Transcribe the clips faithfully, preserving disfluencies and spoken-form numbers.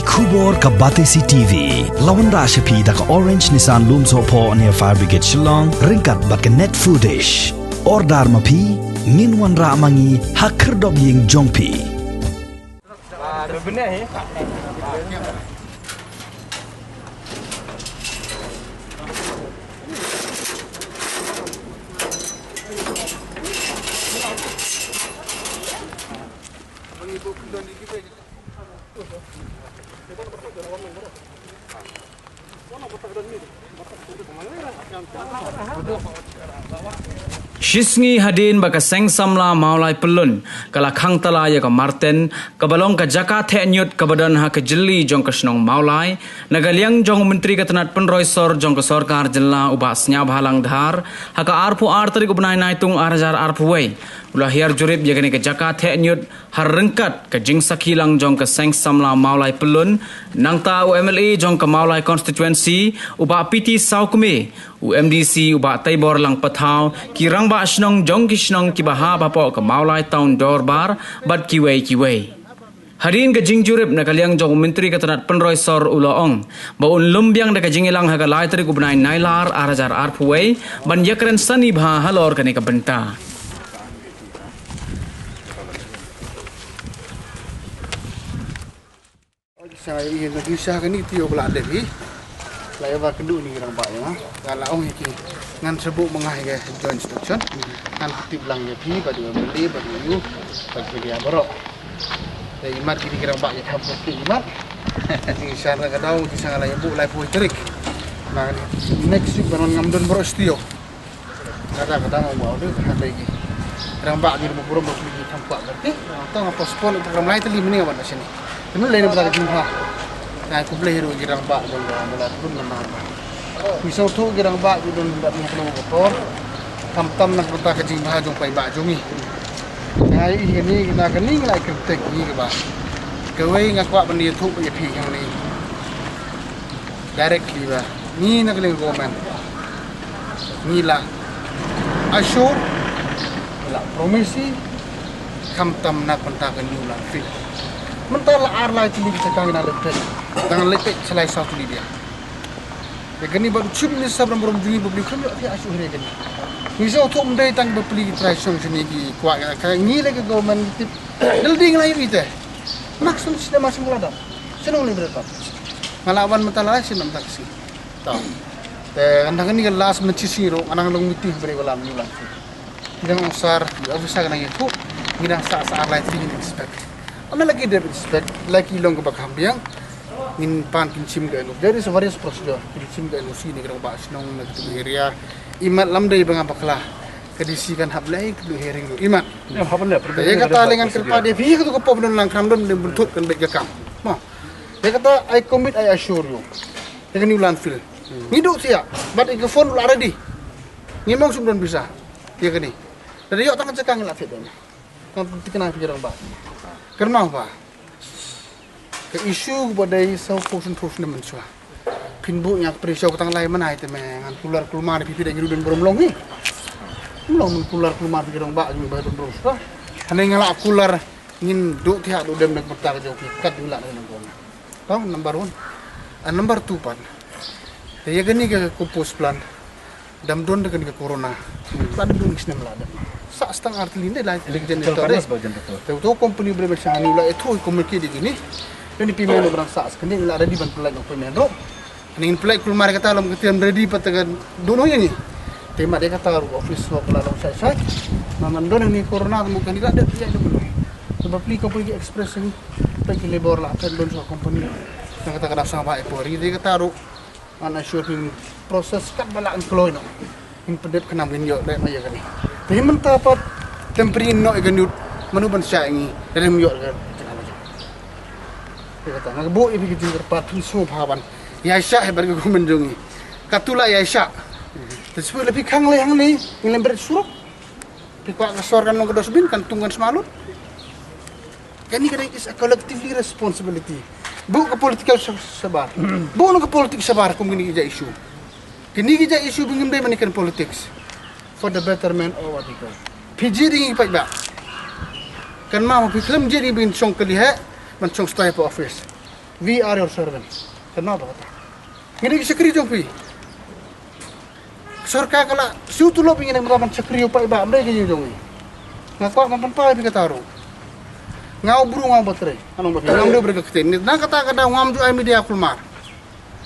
Khubor ka Batesi T V. La wanrah sha phi da ka Orange Nissan Lumsohphoh near Fire Brigade Shillong, ryngkat bad ka Net Foodish. Order ma phi, ngin wanrah ma ngi ha khyrdop ïing jong phi. Shisngi hadien ba ka Seng Samla Mawlai Pyllun ka la khang tala ïa ka Marten, kaba long ka jaka theh ñiut kaba don ha ka jylli jong ka shnong Mawlai, na ka liang jong u Myntri ka tnat pynroi sor jong ka sorkar jylla u Bah Sniawbhalang Dhar, ha ka arphew ar tarik u bnai Naitung ar hajar arphew wei, u la hiar jurip ïa kane ka jaka theh ñiut ha ryngkat ka jingsakhi lang jong ka Seng Samla Mawlai Pyllun, nangta u M L A jong ka Mawlai Constituency, u Bah P T Sawkmie, u M D C u Bah Teibor Langpathaw, ki rangbah shnong jong ki shnong kiba hap hapoh ka Mawlai Town Dorbar, bad kiwei kiwei. Hadien ka jingjurip na ka liang jong u Myntri ka tnat pynroi sor u la ong ba un lum biang da ka jingïalang ha ka lai tarik u bnai Nailar ar hajar arphew wei ban ïakren sani bha halor kane ka bynta. Sa ïa na ki sha kani ti ïoh la dep hi. La ïa ba kynduh ni ki rangbah ïa nga. Nga la ong hi ki ngan sa buh ma nga hi ka joint instruction. Ngan tip lang ïa phi bad ïa Beli bad ïa u bad ïa baroh. Te imat ki ni ki rangbah ïa tham ki imat. Ki sha na ka daw ki sha nga la ïa buh lai poi tarik. Na next week ban wan ngam don baroh studio. Kata kata nga ong ba u dei ka hynrei ki rangbah ki ruh burom ba ki tham kwah kyrkieh. Tang nga postpone u program lai tylli mynne nga wan na shane. Te mynlei na bynta ka jingbha. Nga ai khublei ruh ki rangbah jong ka Mawlai Pyllun namar ba ngi sngewthuh ki rangbah ki don bad ngi khlem ka por. Khamtam na ka bynta ka jingbha jong paidbah jong ngi. Nga ai kane na kane nga la ai kyrteng ngi kaba kawei nga kwah ban ïathuh ïa phi hangne. Directly ba ngi na ka liang government ngi la assure, ngi la promise, khamtam na ka bynta ka new landfill. Mynta la ar lai tylli ki jaka ngi nang leit peit, dang leit peit sha lai saw tylli biang. Ïa kane bad u Chief Minister ba burom jong ngi ba bli khlem ïoh ïa assure ïa kane. Ngi sngewthuh ym dei tang ba pli ki trai shong shane ki kwah ïa ka, ngi lei ka government ngi tip. Dal ding la ïoh ite. Mak sun sinem ma sum la dam. Shnong lei bret pat. Nga la wan mynta la snem mynta ka sngi. Te hynda kane ka last mynta shi sngi ruh nga nang long meeting ha Bri Balam New Landfill. Ngi dang ong sir, officer ka nang ïathuh, ngi dang sah sah ar lai tylli ngin inspect. Ynda la ki dep inspect, la ki long kaba kham biang, ngin pan kin shim ka N O C. There is a various procedure. Kin shim ka N O C na ki rangbah shnong na ki area. Imat lymda ba nga bakla, ka D C kan hap leh ka hearing ruh. Imat. Ïa kata lei ngan kyrpad ïa phi, ïa katu ka pop don lang kram don lei buntut kan beit ka kam. Mo. Ïa kata I commit, I assure you. Ïa ka new landfill. Ngi duh thiah. Bad ïa ka fund la ready. Ngi mong sum don pisa. Ïa kane. Lada ïoh tang ka jaka ngi la thied don. Kan thikna phi ki rangbah. Kynmaw ba ka issue ba dei sawphew sawphew snem mynshuwa. Phin buh ïa ka pyrshah ka tang lai mynai te me ngan kular kulmar phi phi dei ngi ruh don burom long hi. Long men kular kulmar phi ki rangbah ngi ba don burom shuwa. Hynrei nga la kular ngin duh thiah duh dem na ka bynta ka jong phi kat ngi la na ka nongkong. Tang number one. And number two pat. Te ïa kane ka compost plant. Dam don da kane ka corona. La dam don ki snem la dam. Sa stang ar tylli ne la generator de. Te to company bre bre shang ni la etho company ki di ni. Ni payment bra sa skane la ready ban payment no payment ro. Ni payment kulmar kata lom kata ready pat ka don ho ni. Te ma de kata ro office work la long sai sai. Ma man don ni corona mo kan la de ya de mo. Te ba pli company ki express ni. Pek ki labor la kan don so company. Na kata ka dang sang ba e pori de kata ro. Ngan assure phi process kat ba lah ngan kloi noh. Ngin pyndep khnang ngin ïoh leh ma ïa kane. Te mynta pat temporary noh ïa ka ñiut mano ban shah ngi lada ngim ïoh ka jaka. Te kata nga buh ïa phi ka jingkyrpad phin sngewbha ban ïaishah ha bad ka government jong ngi. Katu la ïaishah. Te shu la phi khang lei hangne ngi lem bret surok. Phi kwah ka sor kan long ka dustbin kan tung kan sma lut. Kane ka dei is a collectively responsibility. Buh ka political sha- shabar. Buh na ka politik shabar kum kine ki jait issue. Kine ki jait issue ba ngim dei ban ïa kan politics. For the betterment of our people. Phi jied ïa ngi paidbah. Kynmaw phi khlem jied ïa ngi ban shong kali heh ban shong style pa office. We are your servant. Kano ba kata. Ngi dei ki shakri jong phi. Sorkar ka la siew tulop ïa ngi, nang ban shakri ïa u paidbah, ym dei ka ïing jong ngi. Nga kwah ban pynpaw ïa phi kata ruh. Nga u bru nga u ba trei. Nga ong ba phi, ngam dei u briew ka ktien. Na kata ka daw ngam ju ai media kulmar.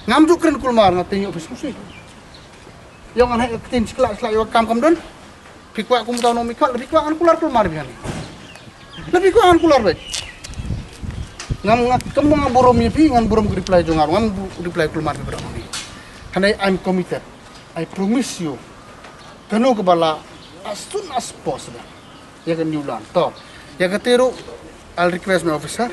Ngam ju kren kulmar, nga tieng ïa u phi sngewsih. Ïa ngan heh ka ktien shikla shikla ïa ka kam kam don. Phi kwah kumta, no, phi kwah, phi kwah ngan kular kulmar bha hangne. Phi kwah ngan kular bha. Ngam, nga, kum ngan burom ïa phi, ngan burom ka reply jong nga, ngam bu-, reply kulmar bha hangne. Hangne, I'm committed. I promise you. Kano kaba lah, as soon as possible. Ïa ka new land. To. Ïa kata ruh, I'll request my officer.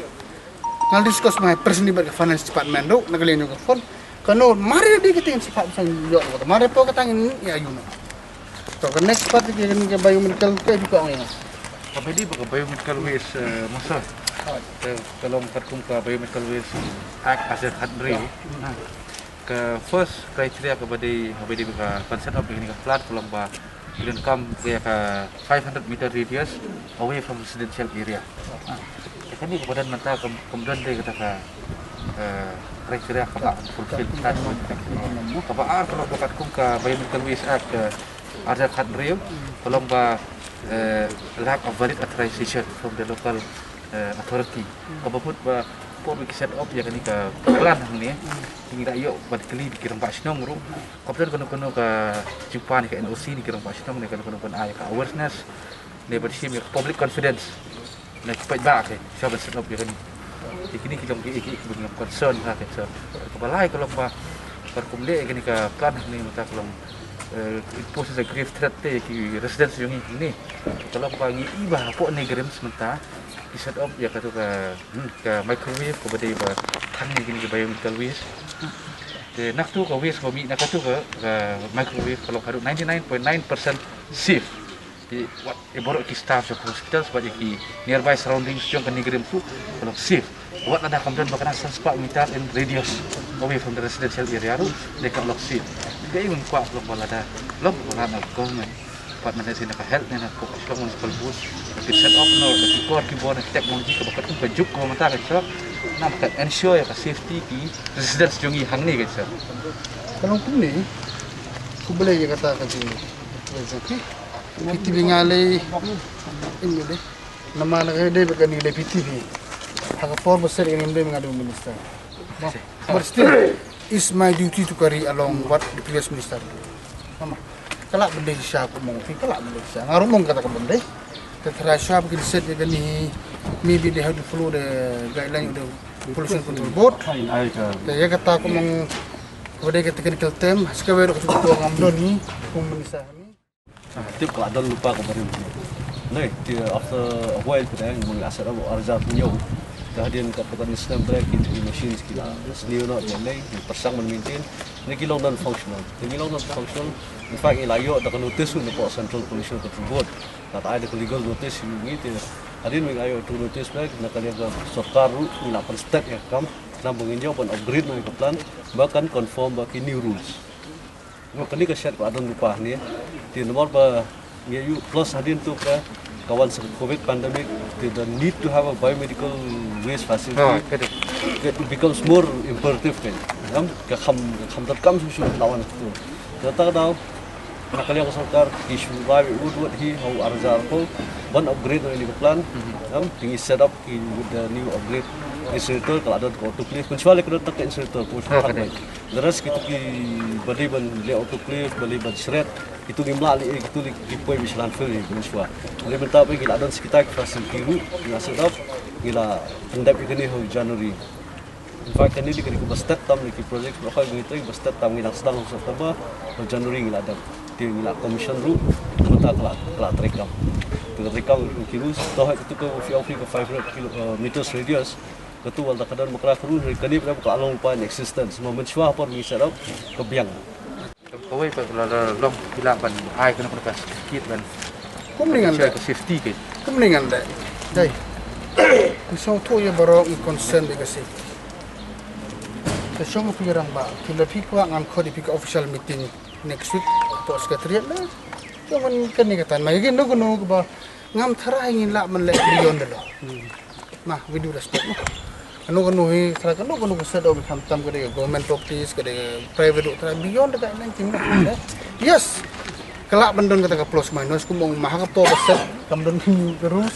Ngan discuss my personally bad ka finance department ruh, na ka liang jong ka fund. Kano, mar ïa dei kata ngan sa phah, sa ïoh kata. Mar ïa poi kata ngin ïa, you know. To, ka next part ka, ka biomedical, ka ïa ka ong ïa nga. Kaba dei ba ka biomedical waste, eh, masa. Ka, ka long katkum ka Biomedical Waste Act, ar hajar khathynriew. Ka first criteria kaba dei, kaba dei ba ka ban set up ïa kane ka plant ka long ba ki donkam ïa ka five hundred meter radius away from residential area. Ïa kane kaba don mynta kam, kam don de kata ka, eh, criteria kaba fulfill. Kaba ar ka long ba katkum ka Biomedical Waste Act, eh, ar hajar khathynriew, ka long ba, eh, lack of valid authorization from the local, eh, authority. Kaba mut ba por ba ki set up ïa kane ka plant hangne, ngi la ïoh ban kylli da ki rangbah shnong ruh. Kaba don kano kano ka jingpan ïa ka N O C na ki rangbah shnong, ne kano kano ban ai ka awareness, ne ban shim ïa ka public confidence. Na ki paidbah, okay, shuwa ban set up ïa kane. Ïa kine ki long ki, ki, ki, ki bym concern ha, okay, so. Kaba lai ka long ba, ba kum leh ïa kane ka plant hangne mynta ka long, eh, it poses a grave threat te ïa ki residents jong ngi hangne. Ka long ba ngi i ba hapoh NEIGRIHMS mynta ki set up ïa kato ka, hmm, ka microwave kaba dei ba thang ïa kine ki biomedical waste. Te na kato ka waste ba mih na kato ka, ka microwave ka long haduh ninety-nine point nine percent safe. Te wat, eh, baroh ki staff jong ka hospital, bad ïa ki nearby surroundings jong ka NEIGRIHMS ruh ka long safe. Wat lada kam don ba khatsan spah meter in radius away from the residential area ruh, te ka long safe. Ka ïa ngan kwah long ba lada long ba na government department, ne na ka health ne na ka Shillong Municipal Board, ka set up noh da ki kor ki bor ne ki technology kaba katkum ka juk kaba mynta ka shuh, namar ka ensure ïa ka safety ki residents jong ngi hangne ka shuh. Ka long kumne, khublei ïa kata ka jing, ka jing ki. P T V nga lei, im lei. Namar nga dei ba kane lei P T V. Ha ka por ba sdang nga dei nga dei minister. But still, it's my duty to carry along what the previous minister do. Namar ka lah ban dei shisha, ka mong phi, ka lah ban dei shisha. Nga ruh mong kata ka ban dei. Te tharai shuwa ba kin set ïa kane, maybe they have to follow the guideline of the Pollution Control Board. Te ïa kata ka mong, ka dei ka technical term, ha kawei ruh kata ka ngam don hi kum minister. Tip ka la don lypa ka barim. Nei, te after a while ka dang mung asar abo arjar punyau. Ka hadien ka patan Islam break in machines ki la sniew noh, ki la lei, ki pyrshang ban maintain. Nei, ki long non functional. Nei, ki long non functional. In fact, ngi la ïoh da ka notice na pdeng Central Pollution Control Board. Ka la ai da ka legal notice ïa ngi, te hadien ngi la ïoh tu notice break na ka liang ka sorkar ruh ngi la pynstet ïa ka kam. Khnang ba ngin ïoh ban upgrade noh ïa ka plant ba kan conform bad ki new rules. Nga kane ka shet ka la don lypa hangne. Te namar ba ngi ïoh plus hadien tu ka, ka wan sa ka covid pandemic, te the need to have a biomedical waste facility, ah, ka dei, it becomes more imperative, kan. Ngam, ka kham, ka kham donkam shuh shuh ka la wan tu. Te ta ka daw, na ka liang ka sorkar ki shu rai wut wut hi ha u arjar ko ban upgrade noh ïa kane ka plant. Ngam, te ngi set up ki with the new upgrade incinerator, ka la don ka autoclave. Mynshuwa lei ka don tang ka incinerator, mynshuwa, ah, ka dei. The rest kito kiba dei ban leh autoclave, ba dei ban shred, kito ngim lah leh, kito lei ki poi beit sha landfill hi mynshuwa. Lei mynta ba ngi la don sa kita ki facility ruh, ngi la set up, ngi la pyndep ïa kane ha u January. In fact, kane dei kane kaba stet tam na ki project, ba ngi trei ba stet tam, ngi dang sdang ha u September, ha u January ngi la dep. Te ngi la commission ruh, mynta ka la, ka la treikam. Te ka treikam ki ruh, to ha kito ka phi, phi ka five hundred kilo, eh, meters radius. Katu wat la ka don ba kra ka run, kane ba ka long pa in existence. Ma mynshuwa por ngi set up ka biang. Kawei pat la, la long ki lah ban ai kane ka certificate ban. Kumne ngan leh. Ka safety ka. Kumne ngan leh. Dei. Ngi sngewthuh ïa baroh ngi concern ïa ka safety. Te shong phi rangbah, phi la phi kwah ngan khot ïa phi ka official meeting next week, to secretariat la. Ïa man kane ka tan ma ïa kino kino kaba ngam tharai ngin lah ban leh beyond the law. Ma, with due respect, ma. Kano kano hi, trai kano kano ka set of, khamtam ka dei government properties, ka dei private, trai beyond ka nine eighteen. Yes. Ka lah ban don kata ka plus minus, kumba ong ma ha ka por ba set, kam don ka rules.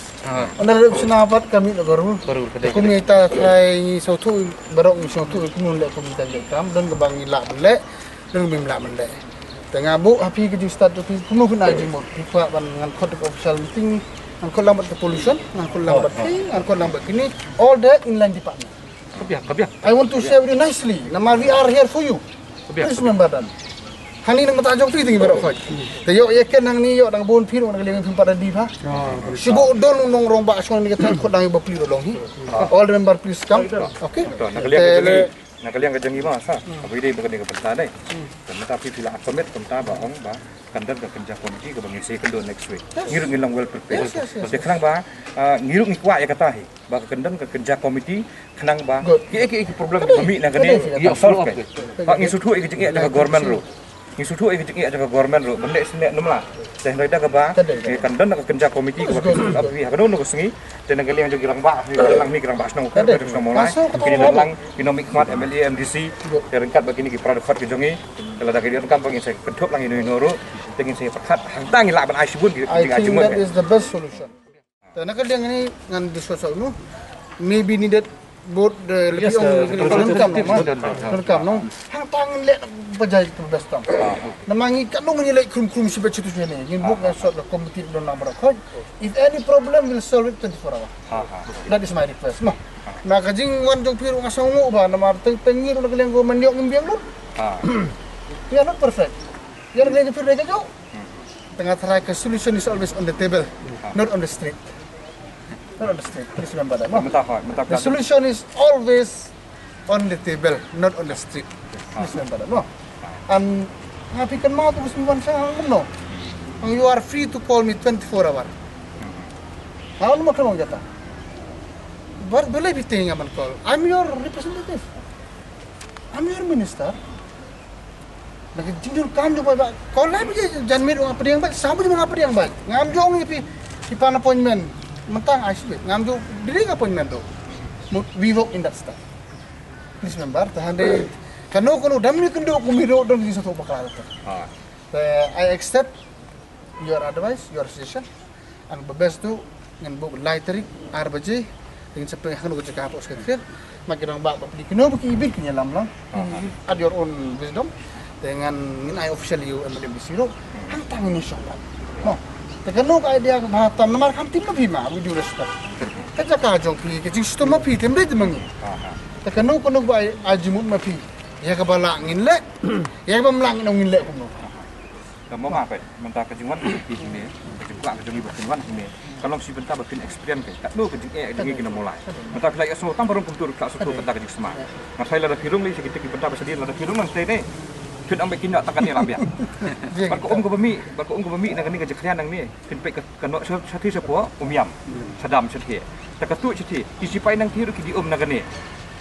Ynda dep shna pat ka mih na ka rules. Ka rules, ka dei, ka dei. Kum ita trai ngi sngewthuh, baroh ngi sngewthuh kumno leh, kum ita leh kam don kaba ngi lah ban leh, don kaba ngim lah ban leh. Te nga buh ha phi ka jingstad jong phi, kumno phin ai jingmut. Phi kwah ban ngan khot ka official meeting, ngan khot lang bad ka pollution, ngan khot lang bad phi, ngan khot lang bad kine, all the inland department. Ka biang, ka biang. I want to share with you nicely. Namar we are here for you. Ka biang. Please remember that. Hangne na ka bynta jong phi te ngi baroh khoit. Te ïoh ïa ken hangne, ïoh dang bun phi ruh na ka liang phim pat da dih bha. Shu buh don u nongrangbah shnong ne ka thaiñ khot dang ïa bapli ruh long hi. All the member please come. Okay? To, na ka liang ka jong ngi, na ka liang ka jong ngi ma sa. Kaba ïadei bad kane ka bynta dei. Te mynta phi, phi la commit kumta ba ong ba kan don ka kynja committee kaba ngin sa ïakynduh next week. Ngi ruh ngi long well prepared. Yes, yes, yes. Te khnang ba, ah, ngi ruh ngi kwah ïa kata hi. Ba ka kan don ka kynja committee khnang ba kiei kiei ki problem kiba mih na kane ïa solve. Ba ngi sngewthuh ïa ka jingeh jong ka government ruh. Ngi sngewthuh ïa ka jingeh jong ka government ruh ban leh sngewthuh ne em lah. Te hynrei da kaba ngi kan don ka kynja committee kaba ki sngewthuh ap ha kano kano ka sngi. Te na ka liang jong ki rangbah, ki rangbah shnong, ki rangbah shnong Mawlai, ki dei lang ki nongmihkhmat, M L A, M D C. Te ryngkat bad kine ki para dkhot ki jong ngi, te lada ki dei ryngkat bad ngin sa kynthup lang ïa no ïa no ruh. Te ngin sa pyrkhat hangta ngi lah ban ai shibun ki jingaiei jingmut. I think that is the best solution. Te na ka liang kane ngan discuss noh. Maybe needed both the, yes, lipstick, the, the, the, the, the, the, the, hangta ngin leh ba jai ka best tam. Namar ngi katno ngi leh khrum khrum shi bad shi tu shi ne. Ngin buh ngan sort the committee don lang baroh khoit. If any problem, we'll solve it twenty-four hour. That is my request. Noh. Na ka jingwan jong phi ruh nga sngewnguh ba namar teng teng ngi ruh na ka liang ko man ïoh ngim biang lut. We are not perfect. Ïa na ka liang jong phi ruh dei ka jong. Te nga tharai ka solution is always on the table, not on the street. Not on the street. Please remember that. Mynta hoi, mynta. The solution is always on the table, not on the street. Please remember that, noh. And nga phi kynmaw to, bus mi wan sha nga kumno. And you are free to call me twenty-four hour. Nga wan ma kynmaw kata. Balei phi teng nga ban call? I'm your representative. I'm your minister. Na ka jingdon kam jong phi ba ko lai ba jan miet nga pdiang bad, sa ba nga pdiang bad. Ngam jong ngi phi, phi pan appointment. Mynta nga ai sibit. Ngam jong diri ka appointment tu. Mut we work in that stuff. Please remember, te hynrei kano kano dam ni kynduh kum hi ruh don ki sa tu bakla tu. Te I accept your advice, your suggestion. Ang ba best tu ngan buh lai tarik ar baje, te ngin sa pynhang ka jaka hapoh Secretariat. Ma ki rangbah bapli kino ba ki ibit kin ïalam lang at your own wisdom. Te ngan ngin ai official ïa u M L A M D C ruh. Hangta ngin ïa shong bad. Mo. Te kano ka idea kaba tam namar kam tim ma phi ma, with due respect. Ka jaka jong phi, ka jingshitom ma phi, te ym dei te ma ngi. Te kano kano ba ai, ai jingmut ma phi. Ïa kaba lah ngin leh, ïa kaba ym lah ngin ong ngin leh kumno. Ka mo ma peit, mynta ka jingwan ka jong ngi hangne, ka jingkwah ka jong ngi ba phin wan hangne ka long shi bynta ba phin experience ka katno ka jingeh ka jong ngi ki nong Mawlai. Mynta phi la ïohsngew tang ba rung kumta ruh phi la sngewthuh kata ka jingsma. Nga tharai lada phi rung lei sha kita ki bynta ba shadien, lada phi rung nangtei ne phin ong ba kin ïoh tang kane la biang. Bad ka um kaba mih, bad ka um kaba mih na kane ka jingkhrian nangne phin peit ka, ka noh sha, shathie shapoh um ïam, sha dam shathie. Te ka tuh shathie, ki sipai nangthie ruh ki dei um na kane.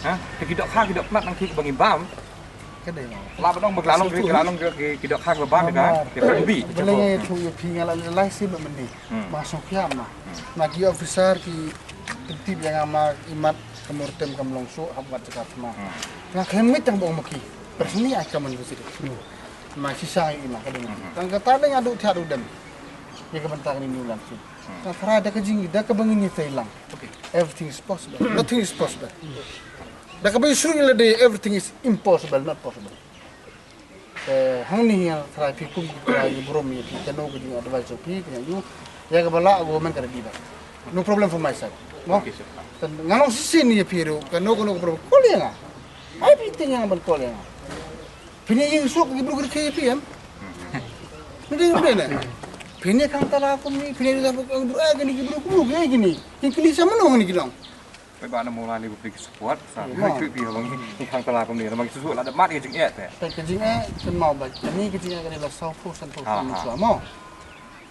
Ha, te ki dohkha ki dohknat nangthie kiba ngi bam. Ka dei mo. Lah ban ong ba ka la long, ka la long ki, ki dohkha kiba bam ka, ka pynbi. Balei ngi ïathuh ïa phi, nga la leh lai sien bad mynne. Ma sngewkhia ma. Ma ki officer ki pyntip ïa nga ma imat ka mur tem kam long shuh hap wat jaka thma. Nga khlem ngeit tang ba ong ma ki. Personally I come and visit. Ma shisha ïa i ma ka dei. Tang kata dei nga duh thiah duh dem. Ïa ka bynta kane New Land Field. Nga tharai da ka jing, da kaba ngin ïatei lang. Everything is possible. Nothing is possible. Da kaba ïa shu ïa lade, everything is impossible, not possible. Te hangne nga tharai phi kum ki trai ïa burom ïa phi, kano ka jing advice jong phi, phi ïa ïu. Ïa kaba lah government ka ready bad. No problem from my side. Mo? Te nga long shisien ïa phi ruh, kano kano ka problem. Call ïa nga. Ai phi te nga ban call ïa nga. Phi ne ïing suk ki briew ki rkhie ïa phi em. Ni dei, ni dei ne. Phi ne khang tala kum ni, phi ne khang tala kum ni, eh, kini ki briew kum ni, eh, kini. Kin kylli sa mano ngi ki long. Peit ba na Mawlai ne ba phi ki support sa. Phi phi ha bang ki khang tala kum ni, namar ki suk la da mat ki jingeh te. Te ki jingeh kin mau ba. Kini ki jingeh kani la saw phew san phew san phew mo.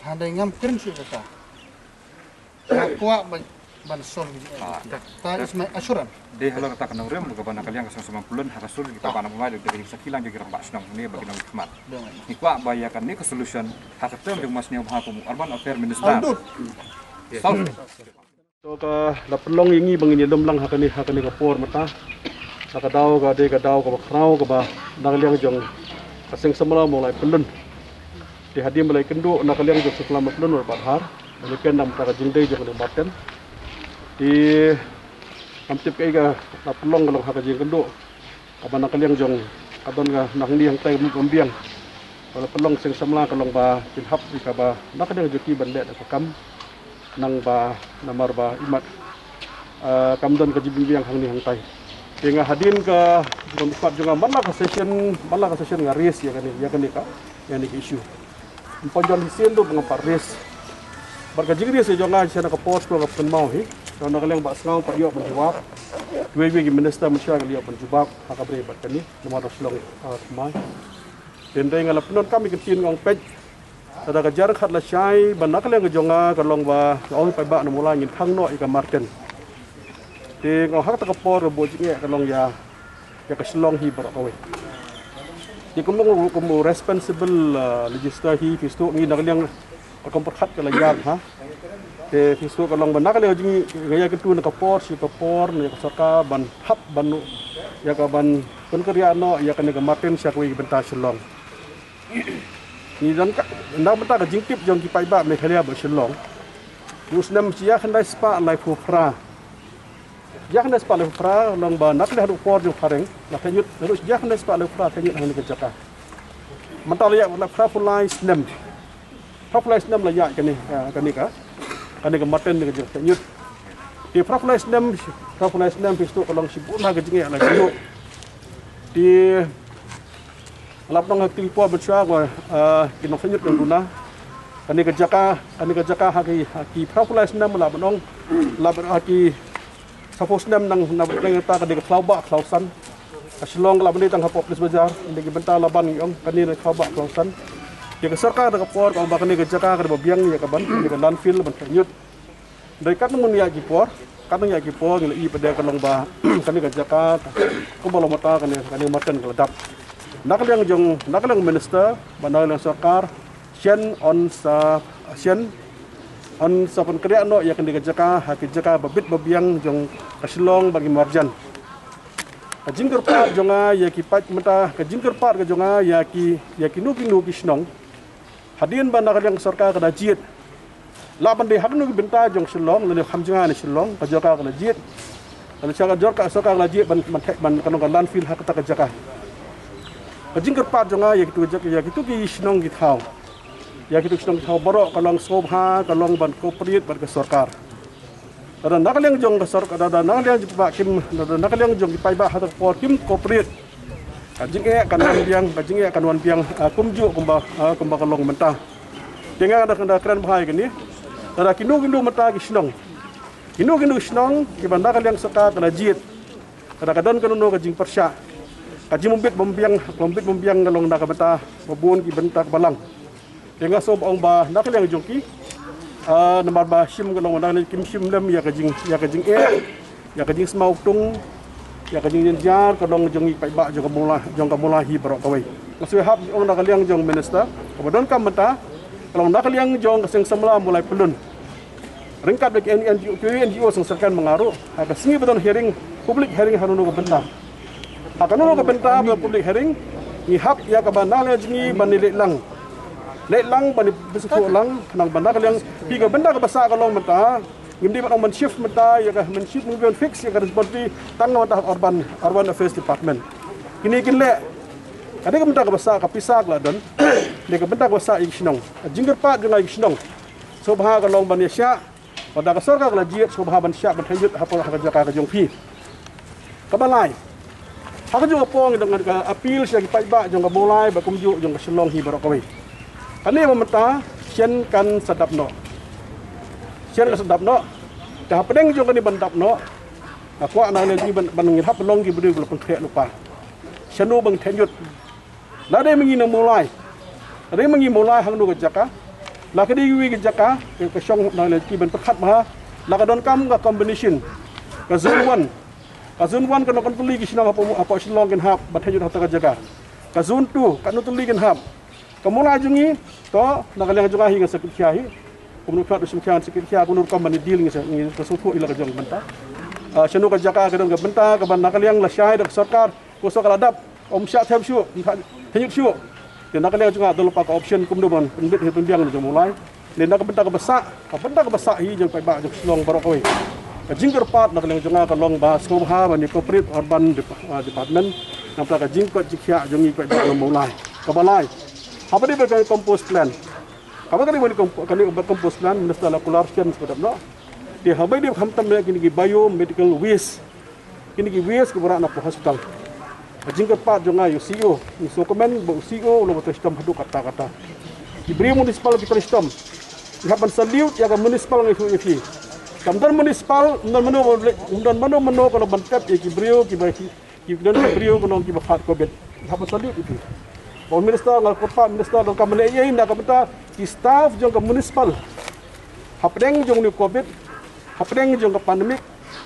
Tang dei ngam kren shuh kata. Nga kwah ban, ban solve ïa ka. That is my assurance. Dei halor kata ka nongrim kaba na ka liang ka seng sema pulun ha ka sur kita ba na Mawlai da ka jingsakhi lang jong ki rangbah shnong ne ba ki nongkhmat. Ngi kwah ba ïa kane ka solution ha ka term jong u Sniawbhalang kum u Urban Affairs Minister. Solve. To ka la pynlong ïa ngi ba ngin ïalum lang ha kane, ha kane ka por mynta. Na ka daw ka dei ka daw kaba khraw kaba na ka liang jong ka Seng Samla Mawlai Pyllun. Te hadien ba la ïakynduh na ka liang jong Seng Samla Mawlai Pyllun bad Har, ba la pyndonkam da ka jingdei jong ka Marten. Te ngam tip kaei ka la pynlong ka long ha ka jingkynduh. Kaba na ka liang jong ka don ka nang ni hangtai ka mut ka biang. Ba la pynlong Seng Samla ka long ba kin hap ïa kaba na ka liang jong ki ban leh da ka kam. Nang ba namar ba imat, ah, kam don ka jingbiang hangni hangtai. Te nga hadien ka jong pat jong nga man la ka session, man la ka session nga raise ïa kane, ïa kane ka, ïa kane ka issue. Ym pat jan hi sien ruh ba nga pat raise. Bad ka jingriah ïa jong nga sha na ka por sha ka pynmaw hi. Jong na ka liang ba sngaw pat ïoh ban jubab. Wei wei ki minister mynshwa ka ïoh ban jubab ha ka bynta bad kane namar da Shillong, ah, thymmai. Te hynrei nga la pyndonkam ïa ka ktien nga ong peit. Lada ka jar khat la shai ba na ka liang ka jong nga ka long ba nga ong paidbah na Mawlai ngin thang noh ïa ka Marten. Te nga ong ha kata ka por ka buh jingeh ka long ïa ïa ka Shillong hi baroh kawei. Te kum long kum u responsible, ah, legislator hi phi sngewthuh ngi na ka liang ka kum pyrkhat ka la ïaid ha. Te phi sngewthuh ka long ba na ka liang jong ngi nga ïakynduh na ka por sha ka por na ka sorkar ban hap ban ïa ka ban pynkynriah noh ïa kane ka Marten sha kawei ka bynta Shillong. Ngi don ka na ka bynta ka jingtip jong ki paidbah Meghalaya bad Shillong. U snem shi hajar khyndai spah laiphew phra. Shi hajar khyndai spah laiphew phra long ba na ka liang haduh por jong phareng la theh ñiut, haduh shi hajar khyndai spah laiphew phra theh ñiut ha kane ka jaka. Mynta la ïa la phraphew lai snem. Phraphew lai snem la ïa kane, ah, kane ka, kane ka Marten ne ka jingtheh ñiut. Te phraphew lai snem, phraphew lai snem phi sngewthuh ka long shibun ha ka jingeh la jingeh. Te la pynlong ha ki por mynshwa ko, ah, ki nongtheh ñiut nongduna. Kane ka jaka, kane ka jaka ha ki, ha ki phraphew lai snem la pynlong, la pynlong ha ki Saphew snem nang na bynta ka dei ka khlaw bah khlaw san. Ka Shillong ka la bynta tang hapoh Police Bazar, dei ki bynta la ban ngi ong kane dei khlaw bah khlaw san. Te ka sorkar da ka por ka ong ba kane ka jaka ka dei ba biang ïa ka ban, ïa ka landfill ban theh ñiut. Dei katno ngun ïa ki por, katno ïa ki por ngi la i pat de ka long ba kane ka jaka kumba long mynta kane, kane Marten ka la dap. Na ka liang jong, na ka liang minister, ba na ka liang sorkar, shen yn sa, shen yn sa pynkynriah noh ïa kane ka jaka ha ki jaka ba bit ba biang jong ka Shillong bad ki marjan. Ka jingkyrpad jong nga ïa ki paid mynta, ka jingkyrpad ka jong nga ïa ki, ïa kino kino ki shnong. Hadien ba na ka liang sorkar ka da jied. Lah ban dei ha kano ki bynta jong Shillong, lane kham jngai na Shillong, ka jaka ka la jied. Lane sha ka jaka sorkar ka la jied ban, ban theh ban ka long ka landfill ha kata ka jaka. Ka jingkyrpad jong nga ïa kito ki jaka, ïa kito ki shnong ki thaw. Ïa kito ki shnong ki thaw baroh ka long sngewbha, ka long ban cooperate bad ka sorkar. Lada na ka liang jong ka sorkar, lada na ka liang jong ki paidbah kim, lada na ka liang jong ki paidbah ha kata ka por kim cooperate. Ka jingeh kan wan biang, ka jingeh kan wan biang, ah, kumjuh kumba, ah, kumba ka long mynta. Te nga da, da kren bha ïa kane. Lada kino kino mynta ki shnong. Kino kino ki shnong kiba na ka liang sorkar ka la jied. Lada ka don kano kano ka jingpyrshah, ka jingbymbit bymbiang, ka bymmbit bymbiang ka long na ka bynta ba bun ki bynta kiba lang. Te nga sngew ba ong ba na ka liang jong ki, ah, namar ba shim ka long ba na ka liang kim shim lem ïa ka jing, ïa ka jingeh, ïa ka jingsmaw ktung, ïa ka jingjynjar ka long jong ki paidbah jong ka Mawlai, jong ka Mawlai hi baroh kawei. Nga sngew hap ong na ka liang jong minister kaba donkam mynta ka long na ka liang jong ka Seng Samla Mawlai Pyllun. Ryngkat bad ki N G O, ki N G O seng syrkan ma nga ruh, ha ka sngi ba don hearing, public hearing ha kano kano ka bynta. Ha kano kano ka bynta ba public hearing, ngi hap ïa kaba na ka liang jong ngi ban ïaleh lang. Leh lang ban ïa pynshai lang, khnang ba na ka liang, phi ka bynta kaba sah ka long mynta, ngim dei ban ong ban shift mynta, ïa ka ban shift ngi ban fix ïa ka responsibility, tang na mynta ha urban, urban affairs department. Kine kin leh, ka dei ka bynta kaba sah, ka pisa ka la don, dei ka bynta kaba sah ïa ki shnong. Ka jingkyrpad jong nga ïa ki shnong. Sngewbha ka long ban ïa shah, lada ka sorkar ka la jied sngewbha ban shah ban theh ñiut hapoh ha ka jaka ka jong phi. Kaba lai. Ha ka jong ka por ngi dang ka appeal sha ki paidbah jong ka Mawlai bad kumjuh jong ka Shillong hi baroh kawei. Kane ba mynta shen kan sa dap noh. Shen kan sa dap noh. Te hapdeng jong kane ban dap noh, nga kwah na ka liang jong ngi ban, ban ngin hap long ki briew ba la pynkhreh lypa. Shano ban theh ñiut. Lada ma ngi na Mawlai, lada ma ngi Mawlai hangno ka jaka, la ka dei kiwei ki jaka, ka, ka shong na la ki ban pyrkhat bha, la ka donkam ka combination, ka zone one, ka zone one kano kan tylli ki shnong hapoh, hapoh Shillong kin hap ban theh ñiut ha kata ka jaka. Ka zone two kano tylli kin hap. Ka Mawlai jong ngi, to na ka liang jong nga hi nga sa kit khia hi. Kumno pynlong shim khia, shim khia, kumno rukom ban deal ngi sa, ngi sa sngewthuh ïa la ka jong ka bynta. Ah, shano ka jaka ka don ka bynta, kaba na ka liang la shai da ka sorkar, ko sorkar la dap, ym shah them shuh, hynñiewt shuh. Te na ka liang jong nga don lypa ka option kumno ban pynbit hi pynbiang na jong Mawlai. Te na ka bynta kaba sah, ka bynta kaba sah hi jong paidbah jong Shillong baroh kawei. Ka jingkyrpad na ka liang jong nga ka long ba sngewbha ban ïa cooperate Urban Dep-, ah, Department. Namar ka jingkoit jingkhiah jong ngi paidbah na Mawlai. Kaba lai. Haba dei ba ka compost plant. Kaba kane ba comp-, kane ba compost plant, Minister la kular shen spadap no. Te haba dei khamtam ïa kine ki biomedical waste. Kine ki waste kiba rah na ka hospital. Ka jingkyrpad jong nga ïa u C E O, ngi sngewkmen ba u C E O u la trei shitom haduh katta katta. Ki briew municipal ki trei shitom. Ngi hap ban salute ïa ka municipal ngi ïathuh ïa phi. Kam don municipal, ym don mano, ym don mano mano ka long ban tep ïa ki briew kiba ki, ki don ki briew ka long kiba phad covid. Ngi hap ban salute ïa phi. Ba u minister, nga kyrpad minister, donkam ban leh ei ei na ka bynta ki staff jong ka municipal. Hapdeng jong une u covid, hapdeng jong ka pandemic,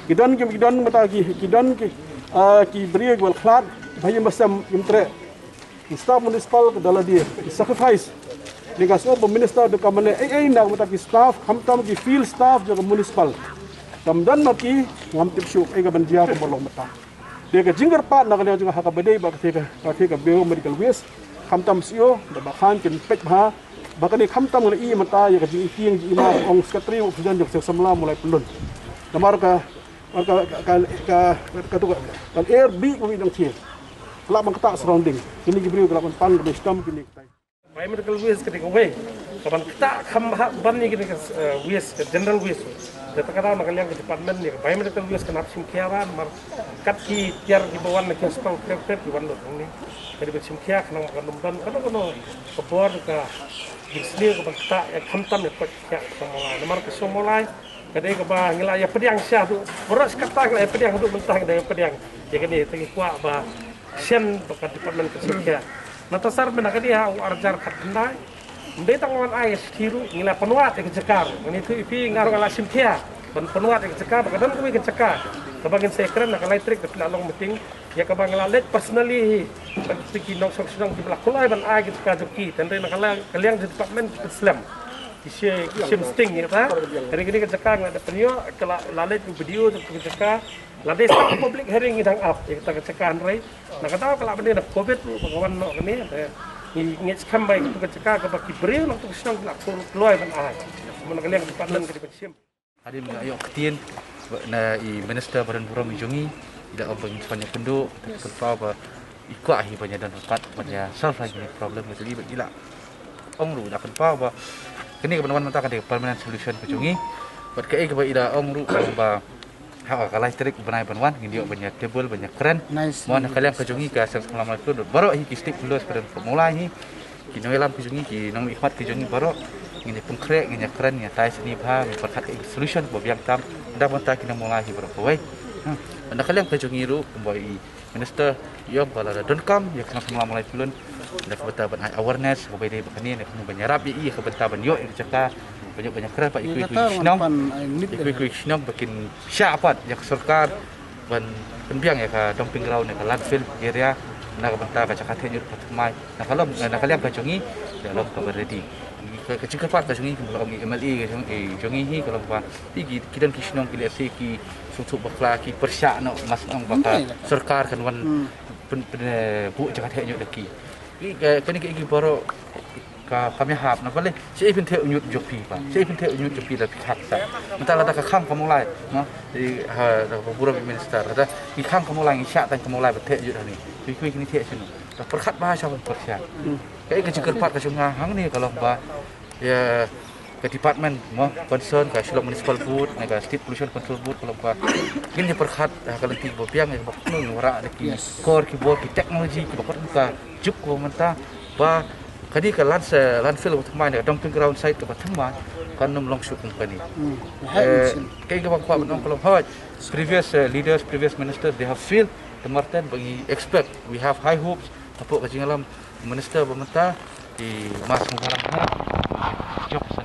ki don ki, ki don mynta ki, ki don ki, ah, ki briew kiba la khlad, ba ïa ba sem ïa treh. Ki staff municipal ka da lade ki sacrifice. Te nga sngew ba minister donkam ban leh ei ei na ka bynta ki staff, khamtam ki field staff jong ka municipal. Kam don ma ki, ngam tip shuh ei ka ban jia kumba long mynta. Te ka jingkyrpad na ka liang jong nga ha kaba dei ba ka thie ka, ka thie ka biomedical waste. Khamtam C E O, da ba khan kin peit bha. Ba kane khamtam ngi la ïohi mynta ïa ka jingïohi jingïohi ma ong secretary u president jong ka seng samla Mawlai Pyllun. Namar ka, ka, ka, ka, ka, ka tu ka, ka air bih ka wi dang thie. Ka lah ban ktah surrounding. Kine ki briew ka lah ban pan ka dei shitom kine kitai. Biomedical waste ka dei kawei kaban ktah kham bha ban ïa kine ka, eh, waste, ka general waste. Da kata ka daw na ka liang ka department ïa ka biomedical waste kan hap shim khia ba namar kat ki tiar kiba wan na ki hospital klet klet ki wan lut hangne. Ka dei ban shim khia khnang ba kan ym don kano kano ka bor ka jingsniew kaban ktah ïa khamtam ïa ka koit ka khiah ka shnong Mawlai. Namar ka shnong Mawlai ka dei kaba ngi la ïa pdiang sha haduh. Baroh shi katta ngi la ïa pdiang haduh mynta ngi dang ïa pdiang. Ïa kane te ngi kwah ba shen ba ka department kan shim khia. Nangta sar mynta ka dei ha u ar hajar khatkhyndai. Ym dei tang wan ai shithi ruh, ngi la pynwad ïa ka jaka ruh. Ngan ïathuh ïa phi, nga ruh nga la shim khia ban pynwad ïa ka jaka ba ka don kawei ka jaka kaba ngin sa ïakren ha ka lai tarik da phi la long meeting ïa kaba nga la leit personally hi bad ki nongshong shnong kiba la kloi ban ai ka jaka jong ki. Te hynrei na ka liang, ka liang jong department ki pynslem, ki shim, ki shim sting ïa kata. Hynrei kane ka jaka nga la dep pynïoh, ka la, la leit u B D O jong ka jaka. Lada sa ka public hearing ngi dang ap ïa kata ka jaka, hynrei na ka daw ka lah ban dei na covid ruh ba ka wan noh kane. Te ngi ngeit skhem ba ïa kata ka jaka kaba ki briew na kata ka shnong ki la kloi ban ai. Namar na ka liang ka department ka dei ban shim. Hadien ba ïoh ktien na i minister ba donburom ïa jong ngi, i la ong ba ngin sa ïakynduh, te kynmaw ba i kwah hi ban ïadon ryngkat ban ïa solve ïa kine ki problem, ngi la ong ruh, i la kynmaw ba kane ka ban wan mynta ka dei ka permanent solution ka jong ngi. Bad kaei kaba i la ong ruh ba ha ka lai tarik u bnai ban wan ngin ïoh ban ïa table ban ïa kren. Nice. Mo na ka liang ka jong ngi ka Seng Samla Mawlai Pyllun, baroh hi ki stakeholders ba don ka Mawlai hi, ki nongïalam ki jong ngi, ki nongmihkhmat ki jong ngi baroh ngin ïa pynkhreh, ngin ïa kren, ngin ïa tai shane bha, ngin pyrkhat ïa ka solution ba biang tam da bynta ki nong Mawlai hi baroh kawei. Hmm. Na ka liang ka jong ngi ruh kumba i minister i ong ba lada donkam ïa ka Seng Samla Mawlai Pyllun na ka bynta ban ai awareness, kaba dei ba kane na ka ban ïarap ïa i, ka bynta ban ïoh ïa ka jaka, ban ïoh ban ïa kren bad ïa kiwei kiwei ki shnong, ïa kiwei kiwei ki shnong ba kin shah pat ïa ka sorkar ban pynbiang ïa ka dumping ground, ïa ka landfill area na ka bynta ka jaka theh ñiut ba thymmai. Na ka long, na ka liang ka jong ngi ka long kaba ready. Ka, ka jingkyrpad ka jong ngi, kumba la ong i M L A ka jong, eh, jong ngi hi, ka long ba ki, ki, ki don ki shnong ki lehse ki sngewthuh bakla, ki pyrshah noh, nga sngew ba ka sorkar kan wan pyn, pyn, eh, buh jaka theh ñiut da ki. Ki, ka, kane ki, ki baroh ka, kam ïahap na, balei shaei phin theh ñiut jong phi ba, shaei phin theh ñiut jong phi da phi khang sa. Mynta lada ka khang ka Mawlai, no? I, ha, da ka burom i minister, lada ngi khang ka Mawlai, ngi shah tang ka Mawlai ba theh ñiut hangne. Phi, phi, kine theh shano? Da pyrkhat bha sha ban pyrshah. Kaei ka jingkyrpad ka jong nga hangne ka long ba ïa ka department mo concern, ka Shillong Municipal Board ne ka State Pollution Control Board, ka long ba ngin ïa pyrkhat ha ka lynti ba biang, ïa ba kumno ngin wanrah da ki kor ki bor, ki technology kiba kot ka juk ko mynta ba kane ka lands-, landfill ba thymmai ne ka dumping ground site kaba thymmai kan ym long shuh kum kane. Eh, kaei kaba nga kwah ban ong ka long hooid, previous, eh, leaders, previous ministers, they have failed. Te marten ba ngi expect, we have high hopes hapoh ka jingïalam minister ba mynta, i Mas Mubarak Hera, jop san